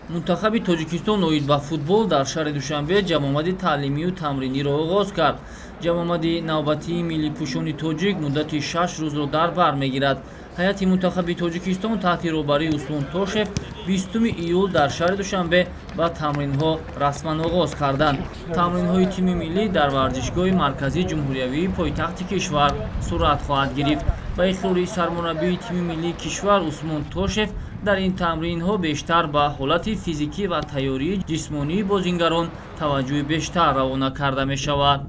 Мунтахаби Тоҷикистон оид ба футбол дар шаҳри Душанбе ҷамъомади таълимию тамриниро оғоз кард. Ҷамъомади навбатии миллипӯшони тоҷик муддати 6 рӯзро дар бар мегирад. Ҳайати мунтахаби Тоҷикистон таҳти роҳбарии Усмон Тошев 20 июл дар шаҳри Душанбе ба тамринҳо расман оғоз карданд. Тамринҳои тими миллӣ дар варзишгоҳи марказии ҷумҳуриявии пойтахти кишвар сурат хоҳад гирифт. Ба иқрори сармураббии тими миллии кишвар Усмон Тошев, дар ин тамринҳо бештар ба ҳолати физикӣ ва тайёрии ҷисмонии бозингарон таваҷҷӯҳи бештар равона карда мешавад.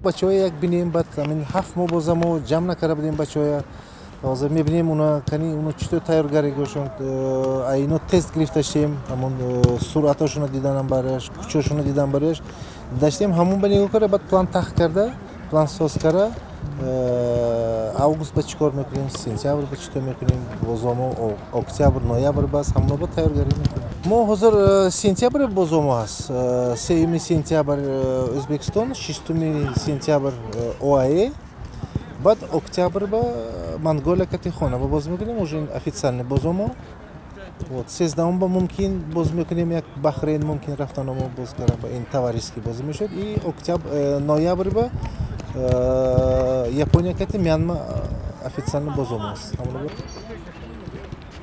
Бачаҳоя як бинем, баъд ҳамин 7 моҳ боза мо ҷамъ накарда будем бачаҳоя. Ҳозир мебинем уна кани уно чӣ тайёргаригошон, ино тест гирифташтем, ҳамон суръатошонро диданам барояш, кучошонро дидан барояш даштем, ҳамон ба нигоҳ карда, баъд план тахт карда, план соз карда, август ба чӣ кор мекунем, сентябр ба чӣ тор мекунем, бозомо октябр, ноябр бас ҳамоно ба тайёргарӣ мекунем. Мо ҳозир сентябр бозомо ҳаст, 3 сентябр Ӯзбекистон, 6 сентябр ОАЭ, баъд октябр ба Монголия кати хона ба боз мекунем, уже официальный бозомо. Вот 13 ба мумкин боз мекунем, як Бахрейн мумкин рафтаномо боз кара, ба ин товарищеский бозӣ мешавад. И октябр, ноябр ба Япония кати Мянма официально бозомо аст.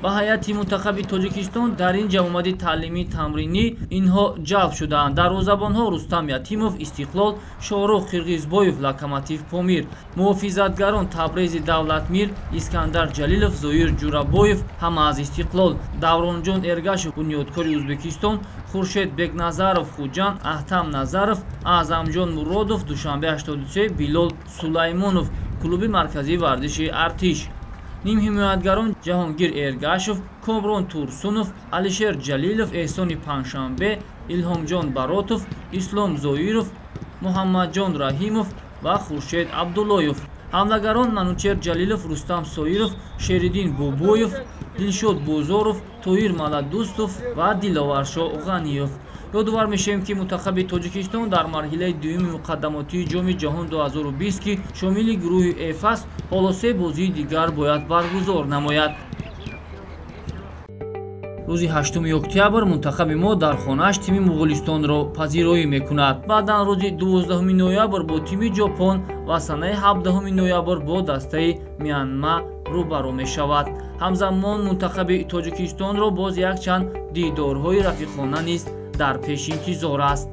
Ба ҳайати мунтахаби Тоҷикистон дар ин ҷамъомади таълимии тамринӣ инҳо ҷалб шудаанд: дарвозабонҳо Рустам Ятимов, Истиқлол, Шоҳрух Қирғизбоев, Локомотив Помир, муҳофизатгарон Табрези Давлатмир, Искандар Ҷалилов, Зоир Ҷурабоев, ҳама аз Истиқлол, Давронҷон Эргашев, Бунёдкори Ӯзбекистон, Хуршед Бекназаров, Хуҷанд, Аҳтам Назаров, Аъзамҷон Муродов, Душанбе 83, Билол Сулаймонов, клуби марказии варзиши Артиш. Нимҳимоятгарон Ҷаҳонгир Эргашев, Комрон Турсунов, Алишер Ҷалилов, Эҳсони Панҷшанбе, Илҳомҷон Баротов, Ислом Зоиров, Муҳаммадҷон Раҳимов ва Хуршед Абдуллоев. Ҳамлагарон Манучер Ҷалилов, Рустам Соиров, Шериддин Бобоев, Дилшод Бозоров, Тоир Маладӯстов ва Диловаршоҳ Ғаниев. Ёдовар мешавем, ки мунтахаби Тоҷикистон дар марҳилаи дуюми муқаддамотии Ҷоми ҷаҳон 2020, ки шомили гурӯҳи Ф аст, ҳоло се бозии дигар бояд баргузор намояд. Рӯзи 8 октябр мунтахаби мо дар хонааш тими Муғулистонро пазироӣ мекунад. Баъдан рӯзи 12 ноябр бо тими Ҷопон ва санаи 17 ноябр бо дастаи Мянма рӯбарӯ мешавад. Ҳамзамон мунтахаби Тоҷикистонро боз якчанд дидорҳои рафиқона низ дар пеш интизор аст.